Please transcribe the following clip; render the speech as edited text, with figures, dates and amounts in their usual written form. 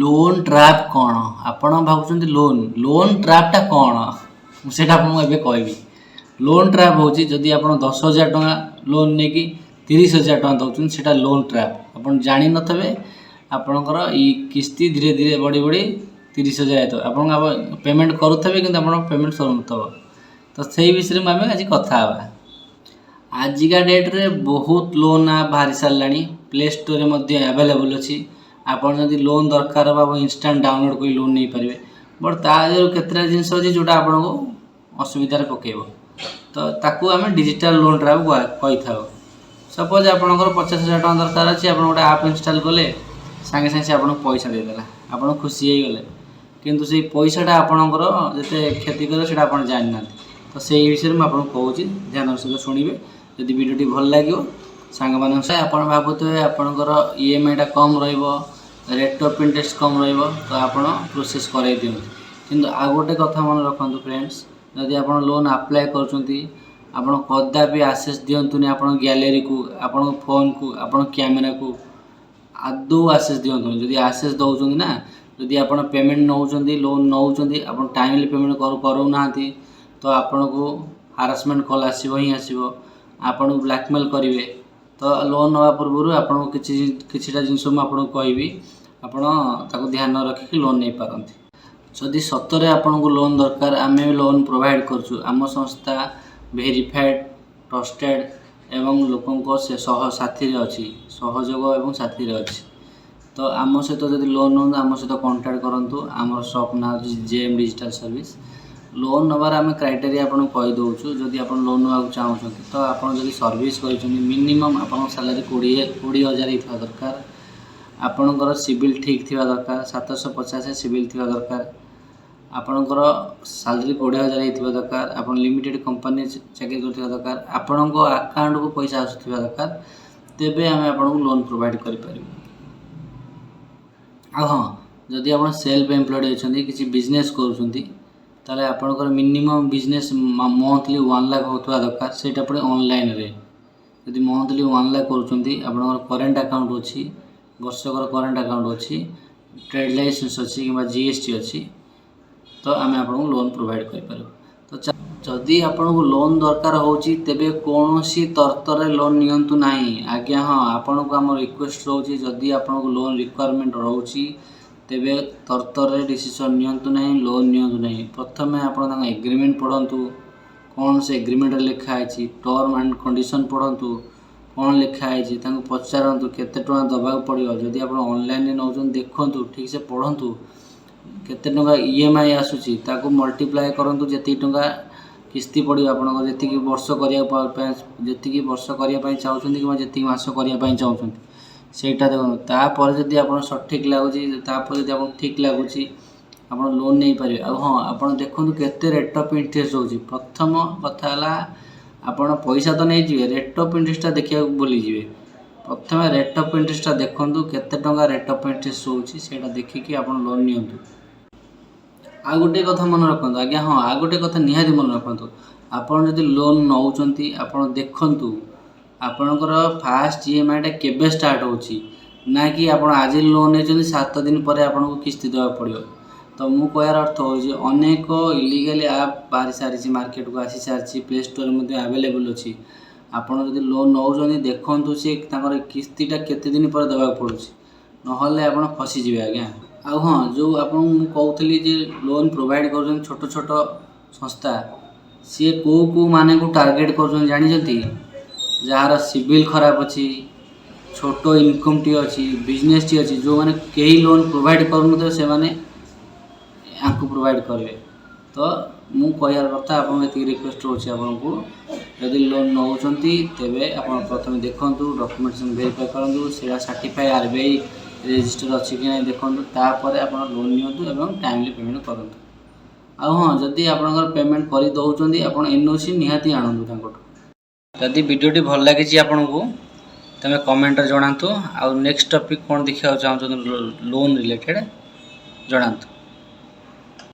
Loan trap କ'ଣ? ଆପଣ ଭାବୁଛନ୍ତି ଲୋନ୍ ଟ୍ରାପ୍ଟା କ'ଣ? ମୁଁ ସେଇଟା ଆପଣଙ୍କୁ ଏବେ କହିବି। ଲୋନ୍ ଟ୍ରାପ୍ ହେଉଛି, ଯଦି ଆପଣ 10,000 ଟଙ୍କା ଲୋନ୍ ନେଇକି 30,000 ଟଙ୍କା ଦେଉଛନ୍ତି, ସେଇଟା ଲୋନ୍ ଟ୍ରାପ୍। ଆପଣ ଜାଣିନଥିବେ, ଆପଣଙ୍କର ଏଇ କିସ୍ତି ଧୀରେ ଧୀରେ ବଢ଼ି ବଢ଼ି 30,000 ହେଇଥିବ। ଆପଣଙ୍କ ପେମେଣ୍ଟ କରୁଥିବେ, କିନ୍ତୁ ଆପଣଙ୍କ ପେମେଣ୍ଟ ସରୁନଥିବ। ତ ସେଇ ବିଷୟରେ ମୁଁ ଆମେ ଆଜି କଥା ହେବା। ଆଜିକା ଡେଟ୍ରେ ବହୁତ ଲୋନ୍ ଆପ୍ ବାହାରି ସାରିଲାଣି, ପ୍ଲେ ଷ୍ଟୋରରେ ମଧ୍ୟ ଆଭେଲେବୁଲ୍ ଅଛି। ଆପଣ ଯଦି ଲୋନ୍ ଦରକାର ହେବ, ଆପଣ ଇନଷ୍ଟାଣ୍ଟ ଡାଉନଲୋଡ଼୍ କରି ଲୋନ୍ ନେଇପାରିବେ। ବଟ୍ ତା ଦେହରୁ କେତେଟା ଜିନିଷ ଅଛି, ଯେଉଁଟା ଆପଣଙ୍କୁ ଅସୁବିଧାରେ ପକାଇବ। ତ ତାକୁ ଆମେ ଡିଜିଟାଲ୍ ଲୋନ୍ ଟ୍ରାପ୍ କହିଥାଉ। ସପୋଜ୍ ଆପଣଙ୍କର 50,000 ଟଙ୍କା ଦରକାର ଅଛି। ଆପଣ ଗୋଟେ ଆପ୍ ଇନଷ୍ଟଲ୍ କଲେ, ସାଙ୍ଗେ ସାଙ୍ଗେ ସେ ଆପଣଙ୍କୁ ପଇସା ଦେଇଦେଲା, ଆପଣ ଖୁସି ହେଇଗଲେ। କିନ୍ତୁ ସେଇ ପଇସାଟା ଆପଣଙ୍କର ଯେତେ କ୍ଷତି କରିବ, ସେଇଟା ଆପଣ ଜାଣିନାହାନ୍ତି। ତ ସେଇ ବିଷୟରେ ମୁଁ ଆପଣଙ୍କୁ କହୁଛି, ଧ୍ୟାନର ସହିତ ଶୁଣିବେ। ଯଦି ଭିଡ଼ିଓଟି ଭଲ ଲାଗିବ, ସାଙ୍ଗମାନଙ୍କ ସହ। ଆପଣ ଭାବୁଥିବେ ଆପଣଙ୍କର ଇଏମ୍ଆଇଟା କମ୍ ରହିବ, ରେଟ୍ ଅଫ୍ ଇଣ୍ଟରେଷ୍ଟ କମ୍ ରହିବ, ତ ଆପଣ ପ୍ରୋସେସ୍ କରାଇ ଦିଅନ୍ତି। କିନ୍ତୁ ଆଉ ଗୋଟେ କଥା ମନେ ରଖନ୍ତୁ ଫ୍ରେଣ୍ଡସ୍, ଯଦି ଆପଣ ଲୋନ୍ ଆପ୍ଲାଏ କରୁଛନ୍ତି, ଆପଣ କଦାପି ଆକ୍ସେସ୍ ଦିଅନ୍ତୁନି ଆପଣଙ୍କ ଗ୍ୟାଲେରୀକୁ, ଆପଣଙ୍କ ଫୋନ୍କୁ, ଆପଣଙ୍କ କ୍ୟାମେରାକୁ ଆଦୌ ଆକ୍ସେସ୍ ଦିଅନ୍ତୁନି। ଯଦି ଆକ୍ସେସ୍ ଦେଉଛନ୍ତି ନା, ଯଦି ଆପଣ ପେମେଣ୍ଟ ନେଉଛନ୍ତି, ଲୋନ୍ ନେଉଛନ୍ତି, ଆପଣ ଟାଇମଲି ପେମେଣ୍ଟ କରୁନାହାନ୍ତି, ତ ଆପଣଙ୍କୁ ହାରାସମେଣ୍ଟ କଲ୍ ଆସିବ ହିଁ ଆସିବ, ଆପଣଙ୍କୁ ବ୍ଲାକମେଲ୍ କରିବେ। ତ ଲୋନ୍ ନେବା ପୂର୍ବରୁ ଆପଣଙ୍କୁ କିଛିଟା ଜିନିଷ ମୁଁ ଆପଣଙ୍କୁ କହିବି, ଆପଣ ତାକୁ ଧ୍ୟାନ ରଖିକି ଲୋନ୍ ନେଇପାରନ୍ତି। ଯଦି ସତରେ ଆପଣଙ୍କୁ ଲୋନ୍ ଦରକାର, ଆମେ ବି ଲୋନ୍ ପ୍ରୋଭାଇଡ଼ କରୁଛୁ। ଆମ ସଂସ୍ଥା ଭେରିଫାଏଡ଼୍, ଟ୍ରଷ୍ଟେଡ଼୍ ଏବଂ ଲୋକଙ୍କ ସେ ସହ ସାଥିରେ ଅଛି, ସହଯୋଗ ଏବଂ ସାଥିରେ ଅଛି। ତ ଆମ ସହିତ ଯଦି ଲୋନ୍ ନିଅନ୍ତୁ, ଆମ ସହିତ କଣ୍ଟାକ୍ଟ କରନ୍ତୁ। ଆମର ସପ୍ ନାଁ ହେଉଛି J M digital service. Loan ନେବାର ଆମେ କ୍ରାଇଟେରିଆ ଆପଣଙ୍କୁ କହିଦେଉଛୁ। ଯଦି ଆପଣ ଲୋନ୍ ନେବାକୁ ଚାହୁଁଛନ୍ତି, ତ ଆପଣ ଯଦି ସର୍ଭିସ୍ କରିଛନ୍ତି, ମିନିମମ୍ ଆପଣଙ୍କ ସାଲାରୀ 20,000 ହେଇଥିବା ଦରକାର। ଆପଣଙ୍କର ସିବିଲ୍ ଠିକ୍ ଥିବା ଦରକାର, 750 ସିବିଲ୍ ଥିବା ଦରକାର। ଆପଣଙ୍କର ସାଲାରୀ 20,000 ହେଇଥିବା ଦରକାର। ଆପଣ ଲିମିଟେଡ଼ କମ୍ପାନୀ ଚାକିରି କରୁଥିବା ଦରକାର। ଆପଣଙ୍କ ଆକାଉଣ୍ଟକୁ ପଇସା ଆସୁଥିବା ଦରକାର। ତେବେ ଆମେ ଆପଣଙ୍କୁ ଲୋନ୍ ପ୍ରୋଭାଇଡ଼ କରିପାରିବୁ। ଆଉ ହଁ, ଯଦି ଆପଣ ସେଲ୍ଫ ଏମ୍ପ୍ଲଏଡ଼୍ ଅଛନ୍ତି, କିଛି ବିଜନେସ୍ କରୁଛନ୍ତି, ତାହେଲେ ଆପଣଙ୍କର ମିନିମମ୍ ବିଜନେସ୍ ମନ୍ଥଲି 1 ଲାଖ ହେଉଥିବା ଦରକାର। ସେଇଟା ପୁଣି ଅନଲାଇନ୍ରେ। ଯଦି ମନ୍ଥଲି 1 ଲାଖ କରୁଛନ୍ତି, ଆପଣଙ୍କର କରେଣ୍ଟ ଆକାଉଣ୍ଟ ଅଛି, ବର୍ଷକର କରେଣ୍ଟ ଆକାଉଣ୍ଟ ଅଛି, ଟ୍ରେଡ଼୍ ଲାଇସେନ୍ସ ଅଛି କିମ୍ବା ଜିଏସ୍ଟି ଅଛି, ତ ଆମେ ଆପଣଙ୍କୁ ଲୋନ୍ ପ୍ରୋଭାଇଡ଼ କରିପାରିବୁ। ତ ଯଦି ଆପଣଙ୍କୁ ଲୋନ୍ ଦରକାର ହେଉଛି, ତେବେ କୌଣସି ତରତରରେ ଲୋନ୍ ନିଅନ୍ତୁ ନାହିଁ। ଆଜ୍ଞା ହଁ, ଆପଣଙ୍କୁ ଆମ ରିକ୍ୱେଷ୍ଟ ରହୁଛି, ଯଦି ଆପଣଙ୍କୁ ଲୋନ୍ ରିକ୍ୱାରମେଣ୍ଟ ରହୁଛି, ତେବେ ତରତରରେ ଡିସିସନ୍ ନିଅନ୍ତୁ ନାହିଁ, ଲୋନ୍ ନିଅନ୍ତୁ ନାହିଁ। ପ୍ରଥମେ ଆପଣ ତାଙ୍କ ଏଗ୍ରିମେଣ୍ଟ ପଢ଼ନ୍ତୁ, କ'ଣ ସେ ଏଗ୍ରିମେଣ୍ଟରେ ଲେଖା ହେଇଛି। ଟର୍ମ ଆଣ୍ଡ କଣ୍ଡିସନ୍ ପଢ଼ନ୍ତୁ, କ'ଣ ଲେଖା ହେଇଛି। ତାଙ୍କୁ ପଚାରନ୍ତୁ କେତେ ଟଙ୍କା ଦେବାକୁ ପଡ଼ିବ। ଯଦି ଆପଣ ଅନଲାଇନରେ ନେଉଛନ୍ତି, ଦେଖନ୍ତୁ, ଠିକ୍ସେ ପଢ଼ନ୍ତୁ କେତେ ଟଙ୍କା ଇଏମ୍ଆଇ ଆସୁଛି। ତାକୁ ମଲ୍ଟିପ୍ଲାଏ କରନ୍ତୁ, ଯେତିକି ଟଙ୍କା କିସ୍ତି ପଡ଼ିବ ଆପଣଙ୍କର, ଯେତିକି ବର୍ଷ କରିବା ପାଇଁ ଚାହୁଁଛନ୍ତି କିମ୍ବା ଯେତିକି ମାସ କରିବା ପାଇଁ ଚାହୁଁଛନ୍ତି, ସେଇଟା ଦେଖନ୍ତୁ। ତାପରେ ଯଦି ଆପଣ ସଠିକ୍ ଲାଗୁଛି, ତାପରେ ଯଦି ଆପଣଙ୍କୁ ଠିକ୍ ଲାଗୁଛି, ଆପଣ ଲୋନ୍ ନେଇପାରିବେ। ଆଉ ହଁ, ଆପଣ ଦେଖନ୍ତୁ କେତେ ରେଟ୍ ଅଫ୍ ଇଣ୍ଟରେଷ୍ଟ ରହୁଛି। ପ୍ରଥମ କଥା ହେଲା, ଆପଣ ପଇସା ତ ନେଇଯିବେ, ରେଟ୍ ଅଫ୍ ଇଣ୍ଟରେଷ୍ଟଟା ଦେଖିବାକୁ ଭୁଲିଯିବେ। ପ୍ରଥମେ ରେଟ୍ ଅଫ୍ ଇଣ୍ଟରେଷ୍ଟଟା ଦେଖନ୍ତୁ, କେତେ ଟଙ୍କା ରେଟ୍ ଅଫ୍ ଇଣ୍ଟରେଷ୍ଟ ରହୁଛି, ସେଇଟା ଦେଖିକି ଆପଣ ଲୋନ୍ ନିଅନ୍ତୁ। ଆଉ ଗୋଟିଏ କଥା ମନେ ରଖନ୍ତୁ ଆଜ୍ଞା, ହଁ, ଆଉ ଗୋଟିଏ କଥା ନିହାତି ମନେ ରଖନ୍ତୁ। ଆପଣ ଯଦି ଲୋନ୍ ନେଉଛନ୍ତି, ଆପଣ ଦେଖନ୍ତୁ ଆପଣଙ୍କର ଫାଷ୍ଟ ଇଏମ୍ଆଇଟା କେବେ ଷ୍ଟାର୍ଟ ହେଉଛି, ନା କି ଆପଣ ଆଜି ଲୋନ୍ ନେଇଛନ୍ତି, 7 ଦିନ ପରେ ଆପଣଙ୍କୁ କିସ୍ତି ଦେବାକୁ ପଡ଼ିବ। ତ ମୁଁ କହିବାର ଅର୍ଥ ହେଉଛି, ଅନେକ ଇଲିଗାଲି ଆପ୍ ବାହାରି ସାରିଛି, ମାର୍କେଟକୁ ଆସି ସାରିଛି, ପ୍ଲେ ଷ୍ଟୋରରେ ମଧ୍ୟ ଆଭେଲେବୁଲ୍ ଅଛି। ଆପଣ ଯଦି ଲୋନ୍ ନେଉଛନ୍ତି, ଦେଖନ୍ତୁ ସେ ତାଙ୍କର କିସ୍ତିଟା କେତେ ଦିନ ପରେ ଦେବାକୁ ପଡ଼ୁଛି, ନହେଲେ ଆପଣ ଫସିଯିବେ ଆଜ୍ଞା। ଆଉ ହଁ, ଯେଉଁ ଆପଣଙ୍କୁ ମୁଁ କହୁଥିଲି ଯେ ଲୋନ୍ ପ୍ରୋଭାଇଡ଼ କରୁଛନ୍ତି ଛୋଟ ଛୋଟ ସଂସ୍ଥା, ସିଏ କେଉଁ କେଉଁ ମାନଙ୍କୁ ଟାର୍ଗେଟ୍ କରୁଛନ୍ତି ଜାଣିଛନ୍ତି? ଯାହାର ସିବିଲ୍ ଖରାପ ଅଛି, ଛୋଟ ଇନକମ୍ଟି ଅଛି, ବିଜନେସ୍ଟି ଅଛି, ଯେଉଁମାନେ କେହି ଲୋନ୍ ପ୍ରୋଭାଇଡ଼ କରୁନଥିବେ, ସେମାନେ ୟାଙ୍କୁ ପ୍ରୋଭାଇଡ଼ କରିବେ। ତ ମୁଁ କହିବାର କଥା, ଆପଣଙ୍କୁ ଏତିକି ରିକ୍ୱେଷ୍ଟ ରହୁଛି ଆପଣଙ୍କୁ, ଯଦି ଲୋନ୍ ନେଉଛନ୍ତି, ତେବେ ଆପଣ ପ୍ରଥମେ ଦେଖନ୍ତୁ, ଡକୁମେଣ୍ଟେସନ୍ ଭେରିଫାଏ କରନ୍ତୁ, ସେଇଟା ସାର୍ଟିଫାଏ ଆର୍ବିଆଇ ରେଜିଷ୍ଟର ଅଛି କି ନାହିଁ ଦେଖନ୍ତୁ, ତାପରେ ଆପଣ ଲୋନ୍ ନିଅନ୍ତୁ ଏବଂ ଟାଇମଲି ପେମେଣ୍ଟ କରନ୍ତୁ। ଆଉ ହଁ, ଯଦି ଆପଣଙ୍କର ପେମେଣ୍ଟ କରିଦେଉଛନ୍ତି, ଆପଣ ଏନ୍ଓସି ନିହାତି ଆଣନ୍ତୁ ତାଙ୍କଠୁ। ଯଦି ଭିଡ଼ିଓଟି ଭଲ ଲାଗିଛି ଆପଣଙ୍କୁ, ତେବେ କମେଣ୍ଟରେ ଜଣାନ୍ତୁ। ଆଉ ନେକ୍ସଟ ଟପିକ୍ କ'ଣ ଦେଖିବାକୁ ଚାହୁଁଛନ୍ତି ଲୋନ୍ ରିଲେଟେଡ଼୍, ଜଣାନ୍ତୁ।